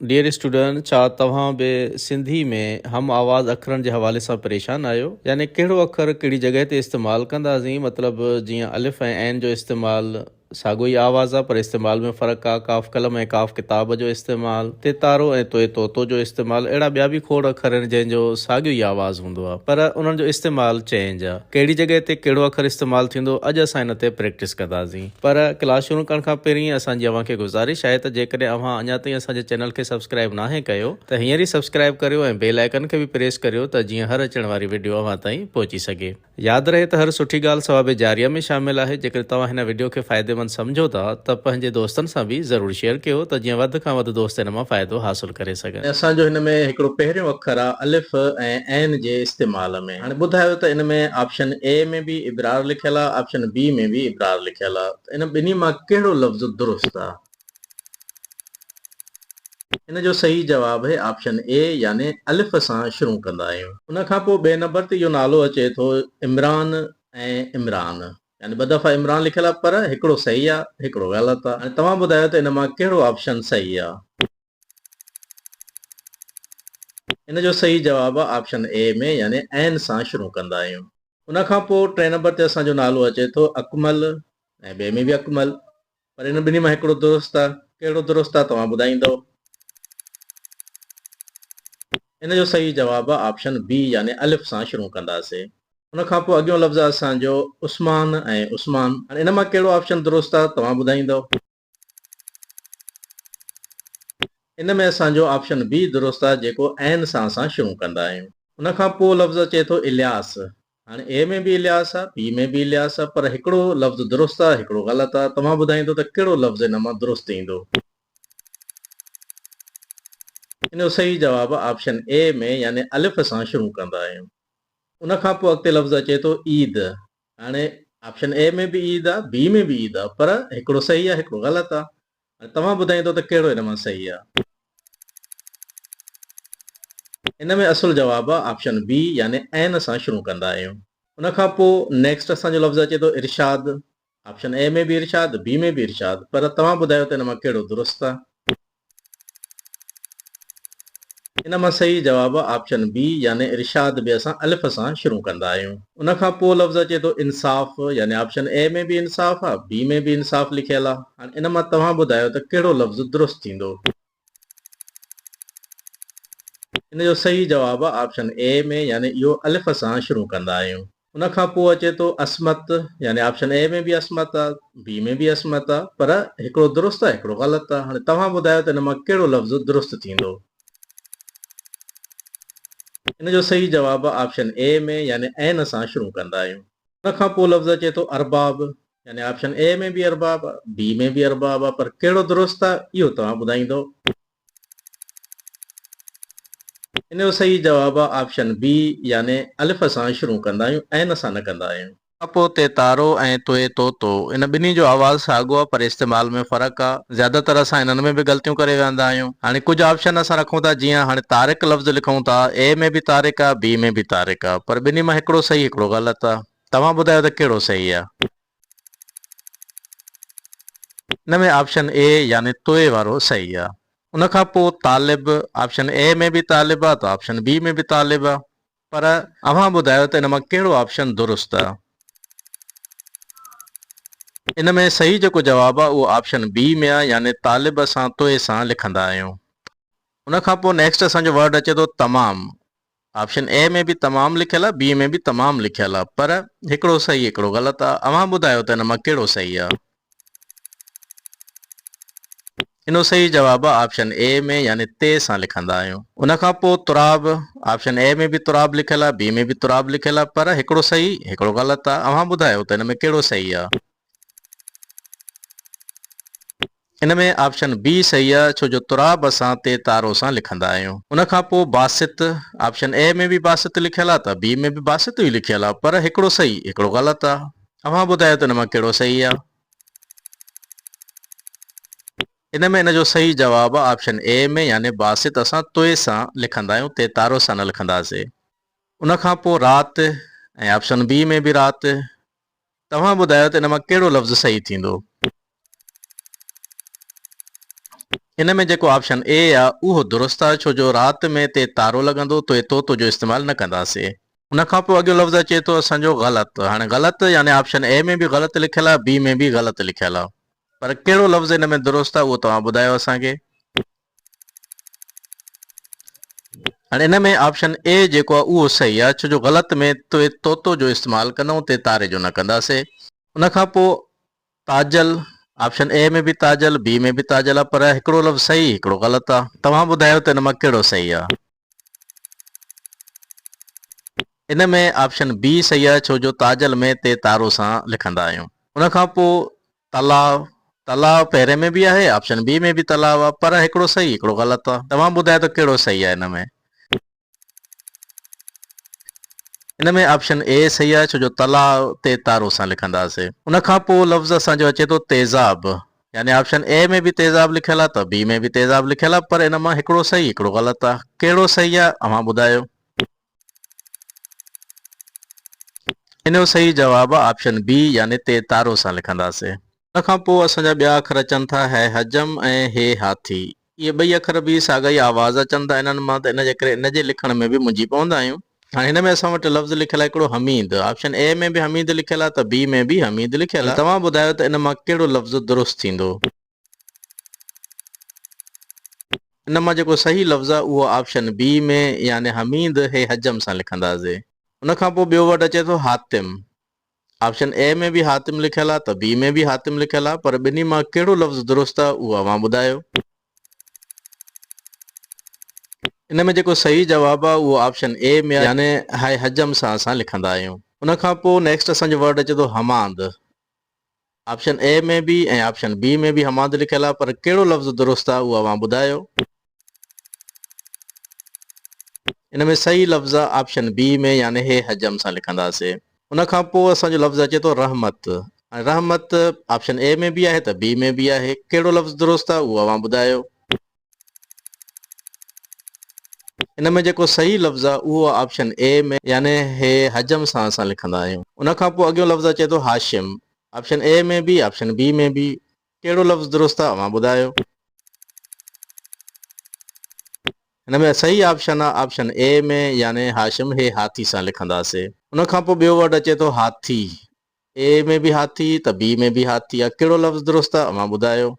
Dear student ڇا توهان به سنڌي ۾ هم آواز اکرن جي حوالي سان پريشان آهيو؟ يعني ڪهڙو اکر ڪهڙي جڳهه تي استعمال ڪنداسين مطلب جيئن الف ۽ عين جو استعمال ساڳيو ئي آواز آ پر استعمال ۾ فرق آ، ڪاف قلم ۽ ڪاف ڪتاب جو استعمال، تي تارو ۽ توئي طوطو جو استعمال اهڙا ٻيا به کوڙ اکر آهن جنهن جو ساڳيو ئي آواز هوندو آ پر انهن جو استعمال چينج آ. ڪهڙي جڳهه تي ڪهڙو اکر استعمال ٿيندو اڄ اسان ان تي پريڪٽس ڪنداسين. پر ڪلاس شروع ڪرڻ کان پهرين اسان جي اوهان کي گذارش آهي ته جيڪڏهن اوهان اڃا تائين اسان جي چينل کي سبسڪرائيب ناهي ڪيو ته هينئر ئي سبسڪرائيب ڪريو ۽ بيل آئيڪن کي به پريس ڪريو ته جيئن هر اچڻ واري وڊيو اوهان تائين پهچي سگهي. ياد رهي ته هر سٺي ڳالهه ثواب جاريه ۾ شامل آهي، جيڪڏهن توهان هن وڊيو کي فائديمند سمجهو ٿا ته پنهنجي دوستن سان به ضرور شيئر ڪيو ته جيئن وڌ کان وڌ دوست ان مان فائدو حاصل ڪري سگهن. اسان جو هن ۾ هڪڙو پهريون اکر آ الف ۽ عين جي استعمال ۾. هاڻي ٻڌايو ته ان ۾ آپشن اي ۾ به ابرار لکيل آ آپشن بي ۾ به ابرار لکيل آ ته ان ٻنهي مان ڪهڙو لفظ درست آ؟ ان جو صحيح جواب اهي آپشن اي يعني الف سان شروع ڪندا آهيون. ان کان پوء ٻئي نمبر تي اهو نالو اچي ٿو عمران ۽ عمران يعني ٻه دفعا عمران لکيل آهي پر هڪڙو صحيح آهي هڪڙو غلط آهي. هاڻي توهان ٻڌايو ته ان مان ڪهڙو آپشن صحيح آهي. ان جو صحيح جواب آهي آپشن اي ۾ يعني عين سان شروع ڪندا آهيون. ان کان پوء ٽئين نمبر تي اسان جو نالو اچي ٿو اڪمل ۽ ٻئي ۾ به اڪمل پر انهن ٻنهي مان هڪڙو درست آ. ڪهڙو درست آ توهان ٻڌائيندؤ. ان جو صحيح جواب آ آپشن بي يعني الف سان شروع ڪنداسي. ان کان پوء اڳيون لفظ آ اسان جو عثمان ۽ عثمان. هاڻي ان مان ڪهڙو آپشن درست آ توهان ٻڌائيندؤ. ان ۾ اسان جو آپشن بي درست آ جيڪو عين سان اسان شروع ڪندا آهيون. ان کان پوء لفظ اچي ٿو الياس. هاڻي اي ۾ به الياس آ، بي ۾ به الياس آ پر هڪڙو لفظ درست آ هڪڙو غلط آ. توهان ٻڌائيندو ته ڪهڙو لفظ ان مان درست ايندو. ان جو صحيح جواب آ آپشن اي ۾ يعني الف سان شروع ڪندا آهيون. ان کان پوء اڳتي لفظ اچي ٿو عيد. هاڻي آپشن اي ۾ به عيد آ بي ۾ به عيد آ پر هڪڙو صحيح آ هڪڙو غلط آ. هاڻي توهان ٻڌائيندو ته ڪهڙو ان مان صحيح آ. ان ۾ اصل جواب آ آپشن بي يعني عين سان شروع ڪندا آهيون. ان کان پوء نيڪسٽ اسان جو لفظ اچي ٿو ارشاد. آپشن اي ۾ به ارشاد بي ۾ به ارشاد پر توهان ٻڌايو ته ان مان ڪهڙو درست آ. ان مان صحيح جواب آ آپشن بي يعني ارشاد به اسان الف سان شروع ڪندا آهيون. ان کان پوء لفظ اچي ٿو انصاف يعني آپشن اي ۾ به انصاف آ بي ۾ به انصاف لکيل آ. هاڻي ان مان توهان ٻڌايو ته ڪهڙو لفظ درست ٿيندو. ان جو صحيح جواب آ آپشن اي ۾ يعني اهو الف سان شروع ڪندا آهيون. ان کان پوء اچي ٿو عصمت يعني آپشن اي ۾ به عصمت آ بي ۾ به عصمت آ پر هڪڙو درست آ هڪڙو غلط آ. هاڻي توهان ٻڌايو ته ان مان ڪهڙو لفظ درست ٿيندو. ان جو صحيح جواب آ آپشن اي ۾ يعني عين سان شروع ڪندا آهيون. ان کان پوء لفظ اچي ٿو ارباب يعني آپشن اي ۾ به ارباب آ بي ۾ به ارباب آ پر ڪهڙو درست آ اهو توهان ٻڌائيندو. ان جو صحيح جواب آ آپشن بي يعني الف سان شروع ڪندا آهيون عين سان نه ڪندا آهيون. پوء تي تارو ۽ توئي طوطو ان ٻنهي جو آواز ساڳو آ پر استعمال ۾ فرق آ. زياده تر اسان انهن ۾ به غلطيون ڪري ويهندا آهيون. هاڻي ڪجهه آپشن اسان رکون ٿا جيئن هاڻي طارق لفظ لکون ٿا اي ۾ به طارق آ بي ۾ به طارق آ پر ٻنهي مان هڪڙو صحيح هڪڙو غلط آ. توهان ٻڌايو ته ڪهڙو صحيح آ. ان ۾ آپشن اي يعني توئي وارو صحيح آ. ان کان پوء طالب آپشن اي ۾ به طالب آ ته آپشن بي ۾ به طالب آ. پر اوهان ٻڌايو ته ان مان ڪهڙو آپشن درست آ. ان ۾ صحيح جيڪو جواب آ اهو آپشن بي ۾ آ يعني طالب اسان توئي سان لکندا آهيون. ان کان پوء نيڪسٽ اسان جو ورڊ اچي ٿو تمام. آپشن اي ۾ به تمام لکيل آ بي ۾ به تمام لکيل آ پر هڪڙو صحيح هڪڙو غلط آ اوهان ٻڌايو ته ان مان ڪهڙو صحيح آ. ان جو صحيح جواب آ آپشن اي ۾ يعني تي سان لکندا آهيون. ان کان پوء تراب آپشن اي ۾ به تراب لکيل آ بي ۾ به تراب لکيل آ پر هڪڙو صحيح هڪڙو غلط آ اوهان ٻڌايو ته ان ۾ ڪهڙو صحيح آ. ان ۾ آپشن بي صحيح آ ڇو جو تراب اسان تي تارو سان لکندا آهيون. ان کان پوء باسط، آپشن اي ۾ به باسط لکيل آ ته بي ۾ به باسط ئي لکيل آ پر هڪڙو صحيح هڪڙو غلط آ. اوهان ٻڌايو ته ان مان ڪهڙو صحيح آ. ان ۾ ان جو صحيح جواب آ آپشن اي ۾ يعني باسط اسان توئي سان لکندا آهيون تي تارو سان نه لکنداسي. ان کان پوء رات ۽ آپشن بي ۾ به رات. توهان ٻڌايو ته ان مان ڪهڙو لفظ صحيح ٿيندو؟ ان ۾ جيڪو آپشن اي آ اهو درست آ ڇو جو رات ۾ تي تارو لڳندو توئي طوطو جو استعمال نه ڪنداسي. ان کان پوء اڳيون لفظ اچي ٿو اسان جو غلط. هاڻي غلط يعني آپشن اي ۾ به غلط لکيل آ بي ۾ به غلط لکيل آ پر ڪهڙو لفظ ان ۾ درست آ اهو توهان ٻڌايو اسان کي. هاڻي ان ۾ آپشن اي جيڪو آ اهو صحيح آ ڇو جو غلط ۾ توئي طوطو جو استعمال ڪندئون تي تاري جو نه ڪنداسي. ان کان پوء تاجل، آپشن اي ۾ به تاجل، بي ۾ به تاجل آ پر هڪڙو لفظ صحيح هڪڙو غلط آ. توهان ٻڌايو ته ان مان ڪهڙو صحيح آ. ان ۾ آپشن بي صحيح آ ڇو جو تاجل ۾ تي تارو سان لکندا آهيون. ان کان پوء تلاء، تلاء پهرين ۾ به آهي آپشن بي ۾ به تلاء آ پر هڪڙو صحيح هڪڙو غلط آ. توهان ٻڌايو ته ڪهڙو صحيح آ ان ۾. ان ۾ آپشن اي صحيح آهي ڇو جو تلاء تي تارو سان لکنداسي. ان کان پوء لفظ اسان جو اچي ٿو تيزاب يعني آپشن اي ۾ به تيزاب لکيل آهي ته بي ۾ به تيزاب لکيل آهي پر ان مان هڪڙو صحيح هڪڙو غلط آهي. ڪهڙو صحيح آهي اوهان ٻڌايو. ان جو صحيح جواب آهي آپشن بي يعني تي تارو سان لکنداسي. ان کان پوء اسان جا ٻيا اکر اچن ٿا هه حجم ۽ هي هاٿي. اهي ٻئي اکر به ساڳا ئي آواز اچن ٿا انهن مان ته ان جي ڪري ان جي لکڻ ۾ به منجهي پوندا آهيون. هاڻي هن ۾ اسان وٽ لفظ لکيل آهي هڪڙو حميد. آپشن اي ۾ به حميد لکيل آهي ته بي ۾ به حميد لکيل آهي. توهان ٻڌايو ته ان مان ڪهڙو لفظ درست ٿيندو. ان مان جيڪو صحيح لفظ آهي اهو آپشن بي ۾ يعني حميد هي حجم سان لکنداسين. ان کان پوء ٻيو ورڊ اچي ٿو حاتم. آپشن اي ۾ به حاتم لکيل آ ته بي ۾ به حاتم لکيل آ پر ٻنهي مان ڪهڙو لفظ درست آ اهو اوهان ٻڌايو. ان ۾ جيڪو صحيح جواب آ اهو آپشن اي ۾ آ يعني هاء حجم سان اسان لکندا آهيون. ان کان پوء نيڪسٽ اسان جو ورڊ اچي ٿو حماند. آپشن اي ۾ به ۽ آپشن بي ۾ به حماد لکيل آ پر ڪهڙو لفظ درست آ اهو اوهان ٻڌايو. ان ۾ صحيح لفظ آ آپشن بي ۾ يعني هي حجم سان لکنداسي. ان کان پوء اسان جو لفظ اچي ٿو رحمت ۽ رحمت آپشن اي ۾ به آهي ته بي ۾ به آهي ڪهڙو لفظ درست آ اهو اوهان ٻڌايو. ان ۾ جيڪو صحيح لفظ آ اهو آ آپشن اي ۾ يعني هي حجم سان اسان لکندا آهيون. ان کان پوء اڳيون لفظ اچي ٿو هاشم. آپشن اي ۾ به آپشن بي ۾ به ڪهڙو لفظ درست آ اوهان ٻڌايو. هن ۾ صحيح آپشن آ آپشن اي ۾ يعني هاشم هي هاٿي سان لکنداسي. ان کان پوء ٻيو ورڊ اچي ٿو هاٿي. اي ۾ به هاٿي ته بي ۾ به هاٿي آ ڪهڙو لفظ درست آ اوهان ٻڌايو.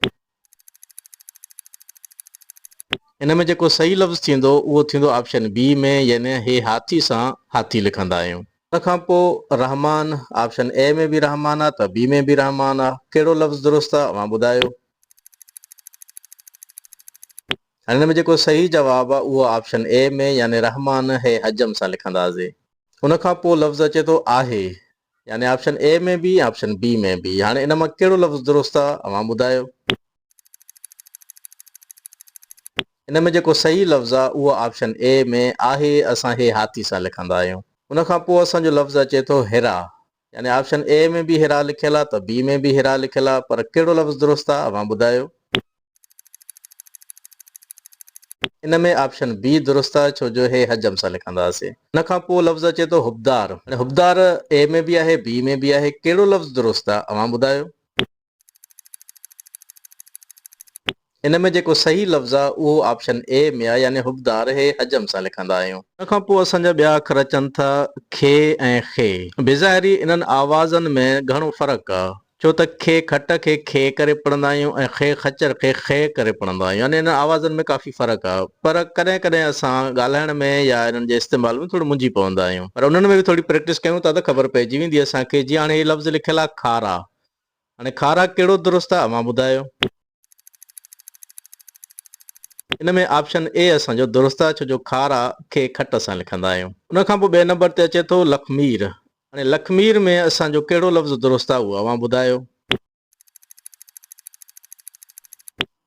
ان ۾ جيڪو صحيح لفظ ٿيندو اهو ٿيندو آپشن بي ۾ يعني هي هاٿي سان هاٿي لکندا آهيون. ان کان پوء رحمان آپشن اي ۾ به رحمان آ ته بي ۾ به رحمان آ ڪهڙو لفظ درست آ اوهان ٻڌايو. هاڻي ان ۾ جيڪو صحيح جواب آ اهو آپشن اي ۾ يعني رحمان هي حجم سان لکنداسين. ان کان پوء لفظ اچي ٿو آهي يعني آپشن اي ۾ به ۽ آپشن بي ۾ به. هاڻي ان مان ڪهڙو لفظ درست آ اوهان ٻڌايو. ان ۾ جيڪو صحيح لفظ آ اهو آپشن اي ۾ آهي اسان هي هاٿي سان لکندا آهيون. ان کان پوء اسان جو لفظ اچي ٿو هرا يعني آپشن اي ۾ به هرا لکيل آ ته بي ۾ به هرا لکيل آ پر ڪهڙو لفظ درست آ اوهان ٻڌايو. ان ۾ آپشن بي درست آهي ڇو جو هي حجم سان لکنداسين. ان کان پوء لفظ اچي ٿو حبدار. هاڻي حبدار اي ۾ به آهي بي ۾ به آهي ڪهڙو لفظ درست آهي اوهان ٻڌايو. ان ۾ جيڪو صحيح لفظ آهي اهو آپشن اي ۾ آهي يعني حبدار هي حجم سان لکندا آهيون. ان کان پوء اسان جا ٻيا اکر اچن ٿا کي ۽ خي. بظاهري انهن آوازن ۾ گهڻو فرق آهي. ڇو ته کي کٽ کي کي ڪري پڙهندا آهيون ۽ خي خچر کي خي ڪري پڙهندا آهيون يعني انهن آوازن ۾ ڪافي فرق آهي پر ڪڏهن ڪڏهن اسان ڳالهائڻ ۾ يا انهن جي استعمال ۾ ٿورو منجهي پوندا آهيون پر انهن ۾ به ٿوري پريڪٽس ڪيون ٿا ته خبر پئجي ويندي اسان کي جيئن هاڻي هي لفظ لکيل آهي کارا هاڻي کارا ڪهڙو درست آهي اوهان ٻڌايو. ان ۾ آپشن اي اسان جو درست آهي ڇو جو کارا کي کٽ سان لکندا آهيون. ان کان پوء ٻئي نمبر تي اچي ٿو لکمير هاڻي لکمير ۾ اسان جو ڪهڙو لفظ درست آهي اهو اوهان ٻڌايو.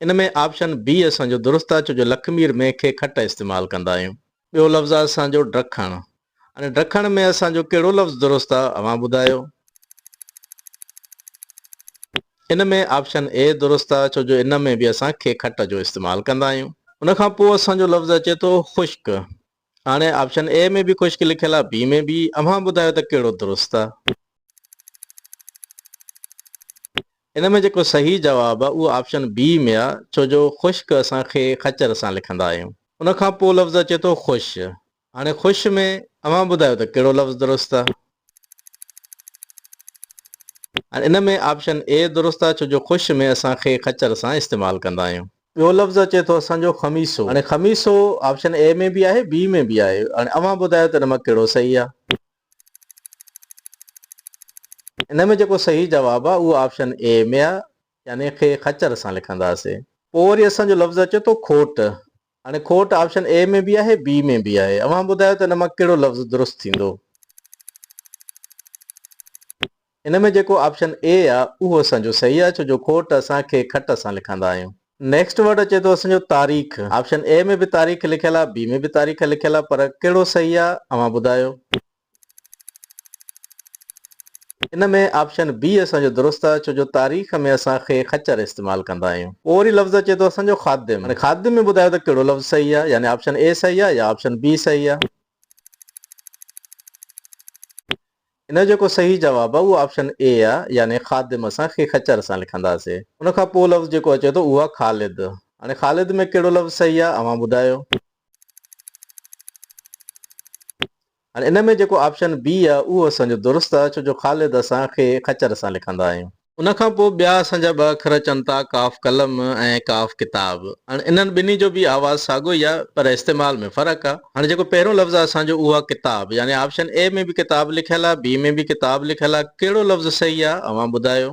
ان ۾ آپشن بي اسان جو درست آهي ڇو جو لکمير ۾ کي کٽ استعمال ڪندا آهيون. ٻيو لفظ آهي اسان جو ڊکڻ. هاڻي ڊکڻ ۾ اسان جو ڪهڙو لفظ درست آهي اوهان ٻڌايو. ان ۾ آپشن اي درست آهي ڇو جو ان ۾ به اسان کي کٽ جو استعمال ڪندا آهيون. ان کان پوء اسان جو لفظ اچي ٿو خشڪ. هاڻي آپشن اي ۾ به خشڪ لکيل آ بي ۾ به اوهان ٻڌايو ته ڪهڙو درست آ. ان ۾ جيڪو صحيح جواب آ اهو آپشن بي ۾ آ ڇو جو خشڪ اسان کي خچر سان لکندا آهيون. ان کان پوء لفظ اچي ٿو خوش. هاڻي خوش ۾ اوهان ٻڌايو ته ڪهڙو لفظ درست آ؟ هاڻي ان ۾ آپشن اي درست آ ڇو جو خوش ۾ اسان کي خچر سان استعمال ڪندا آهيون. ٻيو لفظ اچي ٿو اسان جو خميسو. هاڻي خميسو آپشن اي ۾ به آهي بي ۾ به آهي. هاڻي اوهان ٻڌايو ته ان مان ڪهڙو صحيح آ؟ ان ۾ جيڪو صحيح جواب آ اهو آپشن اي ۾ آ يعني کي خچر سان لکنداسين. پوء وري اسان جو لفظ اچي ٿو کوٽ. هاڻي کوٽ آپشن اي ۾ به آهي بي ۾ به آهي. اوهان ٻڌايو ته ان مان ڪهڙو لفظ درست ٿيندو؟ ان ۾ جيڪو آپشن اي آ اهو اسان جو صحيح آ ڇو جو کوٽ اسان کي کٽ سان لکندا آهيون. نيڪسٽ ورڊ اچي ٿو اسان جو تاريخ. آپشن اي ۾ به تاريخ لکيل آ بي ۾ به تاريخ لکيل آ پر ڪهڙو صحيح آ اوهان ٻڌايو. ان ۾ آپشن بي اسان جو درست آ ڇو جو تاريخ ۾ اسان کي خچر استعمال ڪندا آهيون. پوء وري لفظ اچي ٿو اسان جو خادم. هاڻي خادم ۾ ٻڌايو ته ڪهڙو لفظ صحيح آ يعني آپشن اي صحيح آ يا آپشن بي صحيح آ. ان جو جيڪو صحيح جواب آ اهو آپشن اي آ يعني خادم اسان کي خچر سان لکنداسي. ان کان پوء لفظ جيڪو اچي ٿو اهو آ خالد. هاڻي خالد ۾ ڪهڙو لفظ صحيح آ اوهان ٻڌايو. هاڻي ان ۾ جيڪو آپشن بي آ اهو اسان جو درست آ ڇو جو خالد اسان کي خچر سان لکندا آهيون. ان کان پوء ٻيا اسان جا ٻه اکر اچن ٿا ڪاف قلم ۽ ڪاف ڪتاب. هاڻي انهن ٻنهي جو به آواز ساڳيو ئي آ پر استعمال ۾ فرق آ. هاڻي جيڪو پهريون لفظ آ اسان جو اهو آ ڪتاب يعني آپشن اي ۾ به ڪتاب لکيل آ بي ۾ به ڪتاب لکيل آ ڪهڙو لفظ صحيح آ اوهان ٻڌايو.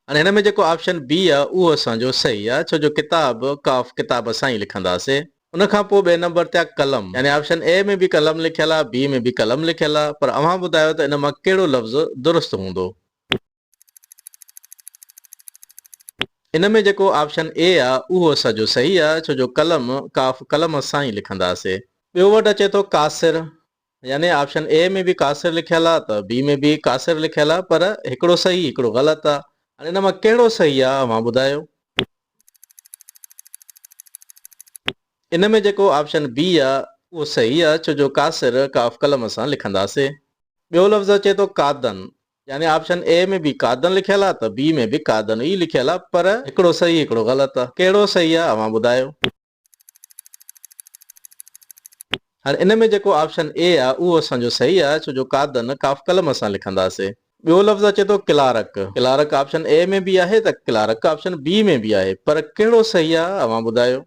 هاڻي هن ۾ جيڪو آپشن بي آ اهو اسان جو صحيح آ ڇو جو ڪتاب ڪاف ڪتاب اسان ئي لکنداسي. ان کان پوء ٻئي نمبر تي آ قلم يعني آپشن اي ۾ به قلم لکيل آ بي ۾ به قلم لکيل آ پر اوهان ٻڌايو ته ان مان ڪهڙو لفظ درست هوندو. ان ۾ جيڪو آپشن اي آ اهو اسان جو صحيح آ ڇو جو قلم ڪاف قلم سان ئي لکنداسي. ٻيو ورڊ اچي ٿو قاصر يعني آپشن اي ۾ به قاصر لکيل آ ته بي ۾ به قاصر لکيل آ پر هڪڙو صحيح هڪڙو غلط آ هاڻي ان مان ڪهڙو صحيح آ اوهان ٻڌايو. ان ۾ جيڪو آپشن بي آ اهو صحيح آ ڇو جو قاصر ڪاف قلم سان لکنداسي. ٻيو لفظ اچي ٿو قادن يعني آپشن اي ۾ به قادن لکيل آ ته بي ۾ به قادن ئي لکيل آ پر هڪڙو صحيح هڪڙو غلط آ ڪهڙو صحيح آ اوهان ٻڌايو. هاڻي ان ۾ جيڪو آپشن اي آ اهو اسان جو صحيح آ ڇو جو قادن ڪاف قلم سان لکنداسي. ٻيو لفظ اچي ٿو ڪلارڪ. ڪلارڪ آپشن اي ۾ به آهي ته ڪلارڪ آپشن بي ۾ به آهي پر ڪهڙو صحيح آ اوهان ٻڌايو.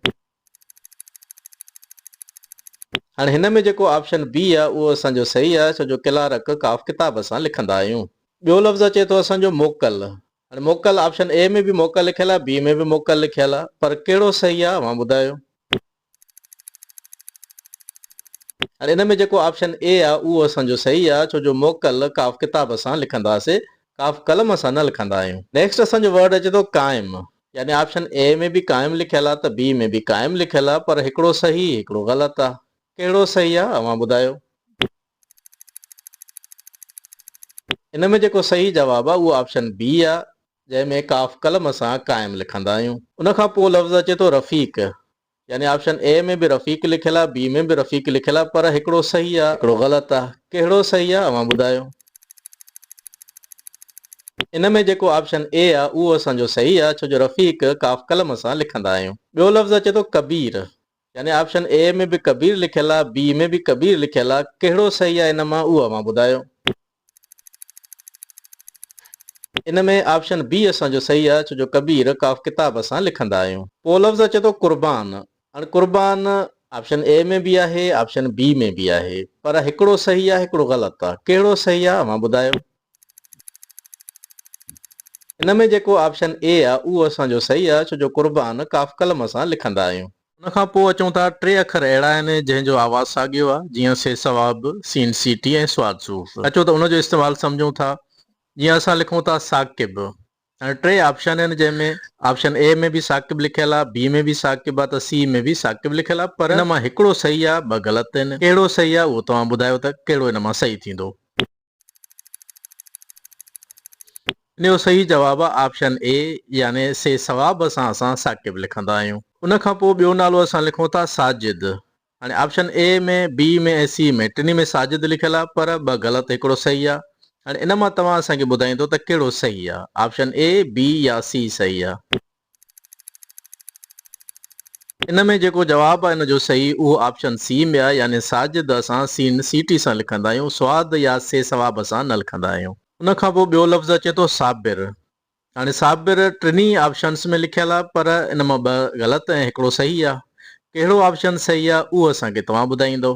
هاڻي هن ۾ جيڪو آپشن بي آ اهو اسان جو صحيح آ ڇو جو ڪلارڪ ڪاف ڪتاب سان لکندا آهيون. ٻيو لفظ اچي ٿو اسان جو موڪل. هاڻي موڪل آپشن اي ۾ به موڪل لکيل آ بي ۾ به موڪل لکيل آ پر ڪهڙو صحيح آ اوهان ٻڌايو. هاڻي ان ۾ جيڪو آپشن اي آ اهو اسان جو صحيح آ ڇو جو موڪل ڪاف ڪتاب سان لکنداسي ڪاف قلم سان نه لکندا آهيون. نيڪسٽ اسان جو ورڊ اچي ٿو قائم يعني آپشن اي ۾ به قائم لکيل آ ته بي ۾ به قائم لکيل آ پر هڪڙو صحيح هڪڙو غلط آ ڪهڙو صحيح آ اوهان ٻڌايو. ان ۾ جيڪو صحيح جواب آ اهو آپشن بي آ جنهن ۾ ڪاف قلم سان قائم لکندا آهيون. ان کان پوء لفظ اچي ٿو رفيق يعني آپشن اي ۾ به رفيق لکيل آ بي ۾ به رفيق لکيل آ پر هڪڙو صحيح آ هڪڙو غلط آ ڪهڙو صحيح آ اوهان ٻڌايو. ان ۾ جيڪو آپشن اي آ اهو اسان جو صحيح آ ڇو جو رفيق ڪاف قلم سان لکندا آهيون. ٻيو لفظ اچي ٿو ڪبير يعني آپشن اي ۾ به ڪبير لکيل آ بي ۾ به ڪبير لکيل آ ڪهڙو صحيح آ ان مان اهو اوهان ٻڌايو. ان ۾ آپشن بي اسان جو صحيح آ ڇو جو ڪبير ڪاف ڪتاب سان لکندا آهيون. پوء لفظ اچي ٿو قربان هاڻي قربان آپشن اي ۾ به آهي آپشن بي ۾ به آهي پر هڪڙو صحيح آ هڪڙو غلط آ ڪهڙو صحيح آ اوهان ٻڌايو. ان ۾ جيڪو آپشن اي آ اهو اسان جو صحيح آ ڇو جو قربان ڪاف قلم سان لکندا آهيون. ان کان پوء اچون ٿا ٽي اکر اهڙا آهن جنهن جو آواز ساڳيو آ جيئن سي ثواب، سين سيٽي ۽ صاد صوف. اچو ته ان جو استعمال سمجهون ٿا جيئن اسان لکون ٿا ثاقب هاڻي ٽي آپشن آهن جنهن ۾ آپشن اي ۾ به ثاقب لکيل آ بي ۾ به ثاقب آ ته سي ۾ به ثاقب لکيل آ پر ان مان هڪڙو صحيح آ ٻه غلط آهن ڪهڙو صحيح آ اهو توهان ٻڌايو ته ڪهڙو ان مان صحيح ٿيندو. ان جو صحيح جواب آ آپشن اي يعني سي ثواب سان اسان ثاقب لکندا آهيون. ان کان پوء ٻيو نالو اسان لکون ٿا ساجد. هاڻي آپشن اي ۾ بي ۾ ۽ سي ۾ ٽنهي ۾ ساجد لکيل آ پر ٻه غلط هڪڙو صحيح آ. هاڻي ان مان توهان اسان کي ٻڌائيندو ته ڪهڙو صحيح آهي، آپشن اي، بي يا سي صحيح آهي. ان ۾ جيڪو جواب آهي ان جو صحيح اهو آپشن سي ۾ آهي يعني ساجد اسان سين سي ٽي سان لکندا آهيون سواد يا سي ثواب سان نه لکندا آهيون. ان کان پوء ٻيو لفظ اچي ٿو صابر. هاڻي صابر ٽنهي آپشنس ۾ لکيل آهي پر ان مان ٻه غلط ۽ هڪڙو صحيح آهي. ڪهڙو آپشن صحيح آهي اهو اسان کي توهان ٻڌائيندو.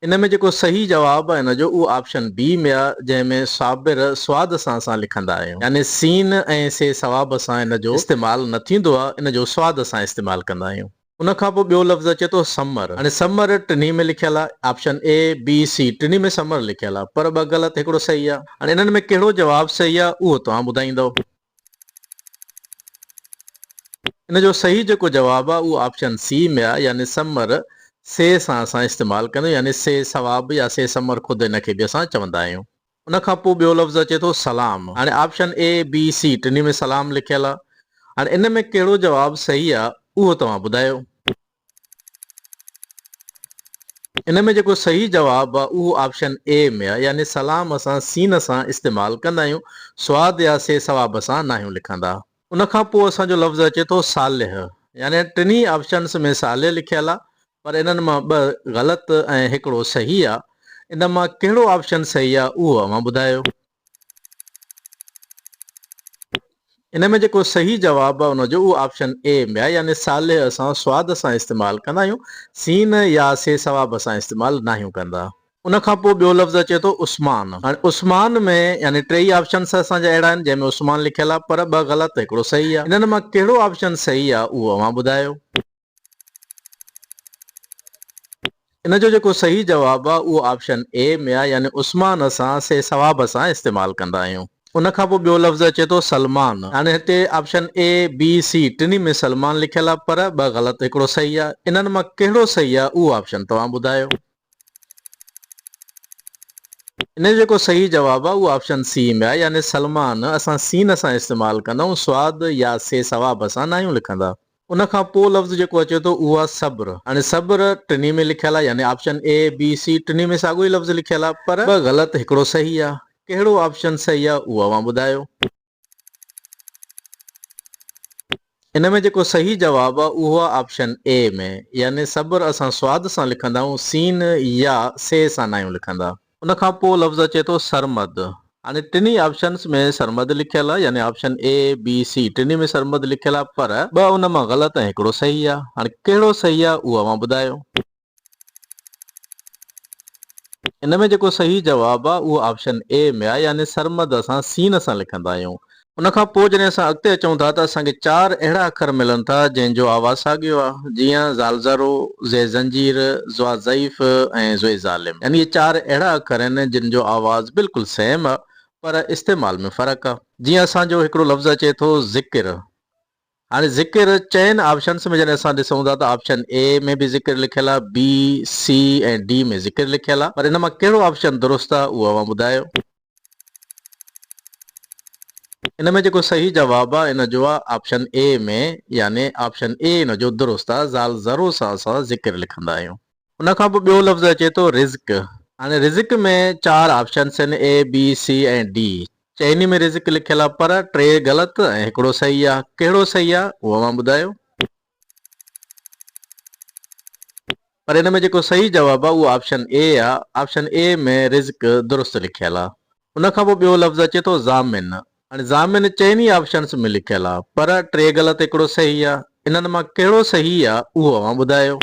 ان ۾ جيڪو صحيح جواب آهي ان جو اهو آپشن بي ۾ آهي جنهن ۾ صابر سواد سان اسان لکندا آهيون يعني سين ۽ سي ثواب سان ان جو استعمال نه ٿيندو آهي ان جو سواد سان استعمال ڪندا آهيون. ان کان پوء ٻيو لفظ اچي ٿو ثمر هاڻي ثمر ٽنهي ۾ لکيل آهي آپشن اي بي سي ٽنهي ۾ ثمر لکيل آهي پر ٻه غلط هڪڙو صحيح آهي هاڻي انهن ۾ ڪهڙو جواب صحيح آهي اهو توهان ٻڌائيندؤ. ان جو صحيح جيڪو جواب آهي اهو آپشن سي ۾ آهي يعني ثمر سي سان اسان استعمال ڪندا آهيون يعني سي ثواب يا سي ثمر خود ان کي به اسان چوندا آهيون. ان کان پوء ٻيو لفظ اچي ٿو سلام. هاڻي آپشن اي بي سي ٽنهي ۾ سلام لکيل آهي. هاڻي ان ۾ ڪهڙو جواب صحيح آهي اهو توهان ٻڌايو. ان ۾ جيڪو صحيح جواب آ اهو آپشن اي ۾ آ يعني سلام اسان سين سان استعمال ڪندا آهيون سواد يا سي ثواب سان ناهيون لکندا. ان کان پوء اسان جو لفظ اچي ٿو صالح يعني ٽنهي آپشنس ۾ صالح لکيل آ پر انهن مان ٻه غلط ۽ هڪڙو صحيح آ ان مان ڪهڙو آپشن صحيح آ اهو اوهان ٻڌايو. ان ۾ جيڪو صحيح جواب آهي ان جو اهو آپشن اي ۾ آهي يعني صالح اسان سواد سان استعمال ڪندا آهيون سين يا سي ثواب سان استعمال ناهيون ڪندا. ان کان پوء ٻيو لفظ اچي ٿو عثمان. هاڻي عثمان ۾ يعني ٽيئي آپشنس اسان جا اهڙا آهن جنهن ۾ عثمان لکيل آهي پر ٻه غلط هڪڙو صحيح آهي. انهن مان ڪهڙو آپشن صحيح آهي اهو اوهان ٻڌايو. ان جو جيڪو صحيح جواب آهي اهو آپشن اي ۾ آهي يعني عثمان اسان سي ثواب سان استعمال ڪندا آهيون. ان کان پوء ٻيو لفظ اچي ٿو سلمان. هاڻي هتي آپشن اي، بي، سي ٽنهي ۾ سلمان لکيل آهي پر ٻه غلط هڪڙو صحيح آهي. انهن مان ڪهڙو صحيح آهي اهو آپشن توهان ٻڌايو. ان جو جيڪو صحيح جواب آهي اهو آپشن سي ۾ آهي يعني سلمان اسان سين سان استعمال ڪندا آهيون سواد يا سي ثواب سان ناهيون لکندا. ان کان پوء لفظ جيڪو اچي ٿو اهو آهي صبر. هاڻي صبر ٽنهي ۾ لکيل آهي يعني آپشن اي، بي، سي ٽنهي ۾ ساڳيو ئي لفظ لکيل آهي پر ٻه غلط هڪڙو صحيح آهي. ڪهڙو آپشن صحيح آهي اهو اوهان ٻڌايو. ان ۾ جيڪو صحيح جواب آ اهو آ آپشن اي ۾ يعني صبر اسان سواد سان لکندا آهيون سين يا سي سان ناهيون لکندا. ان کان پوء لفظ اچي ٿو سرمد. هاڻي ٽنهي آپشنس ۾ سرمد لکيل آ يعني آپشن اي، بي، سي ٽنهي ۾ سرمد لکيل آ پر ٻه ان مان غلط ۽ هڪڙو صحيح آ. هاڻي ڪهڙو صحيح آ اهو اوهان ٻڌايو. ان ۾ جيڪو صحيح جواب آ اهو آپشن اي ۾ آ يعني سرمد اسان سين سان لکندا آهيون. ان کان پوء جڏهن اسان اڳتي اچون ٿا ته اسان کي چار اهڙا اکر ملن ٿا جنهن جو آواز ساڳيو آ جيئن ذالذرو، زي زنجير، ذوا ضعيف ۽ ذوي ظالم يعني اهي چار اهڙا اکر آهن جن جو آواز بلڪل سيم آ پر استعمال ۾ فرق آ. جيئن اسان جو هڪڙو لفظ اچي ٿو ذڪر هاڻي ذڪر چئن آپشنس ۾ جڏهن اسان ڏسون ٿا ته آپشن اي ۾ به ذڪر لکيل آهي، بي، سي ۽ ڊي ۾ ذڪر لکيل آهي پر ان مان ڪهڙو آپشن درست آهي اهو اوهان ٻڌايو. ان ۾ جيڪو صحيح جواب آهي ان جو آهي آپشن اي ۾ يعني آپشن اي ان جو درست آهي ذال ذرو سان اسان ذڪر لکندا آهيون. ان کان پوء ٻيو لفظ اچي ٿو رزق. هاڻي رزق ۾ چار آپشنس آهن اي، بي، سي ۽ ڊي. چئني ۾ رزق لکيل آ پر ٽي غلط ۽ هڪڙو صحيح آ ڪهڙو صحيح آ اهو اوهان ٻڌايو. پر ان ۾ جيڪو صحيح جواب آ اهو آپشن اي آ آپشن اي ۾ رزق درست لکيل آ. ان کان پوء ٻيو لفظ اچي ٿو ضامن هاڻي ضامن چئني آپشنس ۾ لکيل آ پر ٽي غلط هڪڙو صحيح آ انهن مان ڪهڙو صحيح آ اهو اوهان ٻڌايو.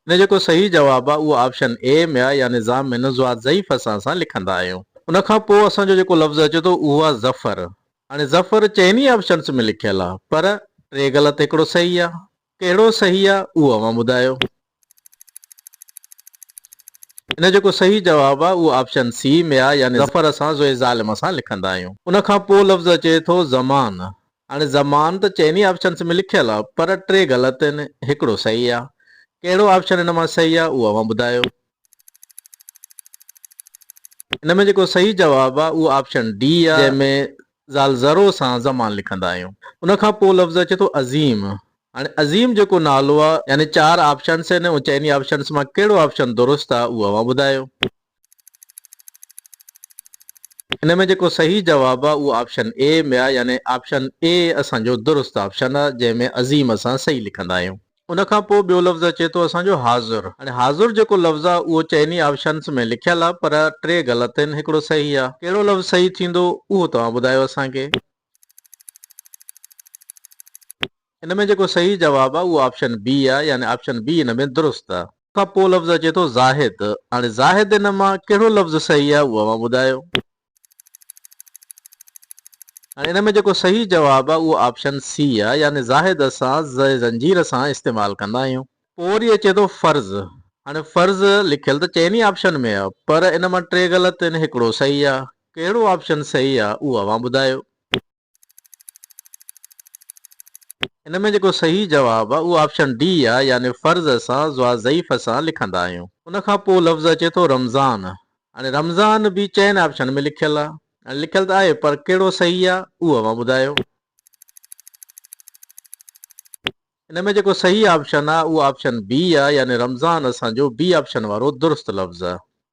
ان جو جيڪو صحيح جواب آهي اهو آپشن اي ۾ آهي يعني ضامن ضاد ضعيف اسان سان لکندا آهيون. ان کان پوء اسان جو جيڪو لفظ اچي ٿو اهو آهي ظفر. هاڻي ظفر چئني آپشنس ۾ لکيل آهي پر ٽي غلط هڪڙو صحيح آهي. ڪهڙو صحيح آهي اهو اوهان ٻڌايو. ان جو جيڪو صحيح جواب آهي اهو آپشن سي ۾ آهي يعني ظفر اسان ظ ظالم سان لکندا آهيون. ان کان پوء لفظ اچي ٿو زمان. هاڻي زمان ته چئني آپشنس ۾ لکيل آ پر ٽي غلط آهن هڪڙو صحيح آ. ڪهڙو آپشن ان مان صحيح آ اهو اوهان ٻڌايو. ان ۾ جيڪو صحيح جواب آ اهو آپشن ڊي آ جنهن ۾ ذال ذرو سان زمان لکندا آهيون. ان کان پوء لفظ اچي ٿو عظيم. هاڻي عظيم جيڪو نالو آ يعني چار آپشنس آهن ان چئني آپشنس مان ڪهڙو آپشن درست آ اهو اوهان ٻڌايو. ان ۾ جيڪو صحيح جواب آ اهو آپشن اي ۾ آ يعني آپشن اي اسان جو درست آپشن آ جنهن ۾ عظيم اسان صحيح لکندا آهيون. ان کان پوء ٻيو لفظ اچي ٿو اسان جو حاضر. هاڻي حاضر جيڪو لفظ آ اهو چئني آپشنس ۾ لکيل آ پر ٽي غلط آهن هڪڙو صحيح آ. ڪهڙو لفظ صحيح ٿيندو اهو توهان ٻڌايو اسان کي. ان ۾ جيڪو صحيح جواب آ اهو آپشن بي آ يعني آپشن بي ان ۾ درست آ. ان کان پوء لفظ اچي ٿو زاهد. هاڻي زاهد ان مان ڪهڙو لفظ صحيح آ اهو اوهان ٻڌايو. هاڻي ان ۾ جيڪو صحيح جواب آ اهو آپشن سي آ يعني زاهد اسان ز زنجير سان استعمال ڪندا آهيون. پوء وري اچي ٿو فرض. هاڻي فرض لکيل ته چئني آپشن ۾ آ پر ان مان ٽي غلط آهن هڪڙو صحيح آ. ڪهڙو آپشن صحيح آ اهو اوهان ٻڌايو. ان ۾ جيڪو صحيح جواب آ اهو آپشن ڊي آ يعني فرض اسان ض ضعيف سان لکندا آهيون. ان کان پوء لفظ اچي ٿو رمضان. هاڻي رمضان به چئن آپشن ۾ لکيل آ. هاڻي لکيل ته آهي پر ڪهڙو صحيح آ اهو اوهان ٻڌايو. ان ۾ جيڪو صحيح آپشن آ اهو آپشن بي آ يعني رمضان اسان جو بي آپشن وارو درست لفظ آ.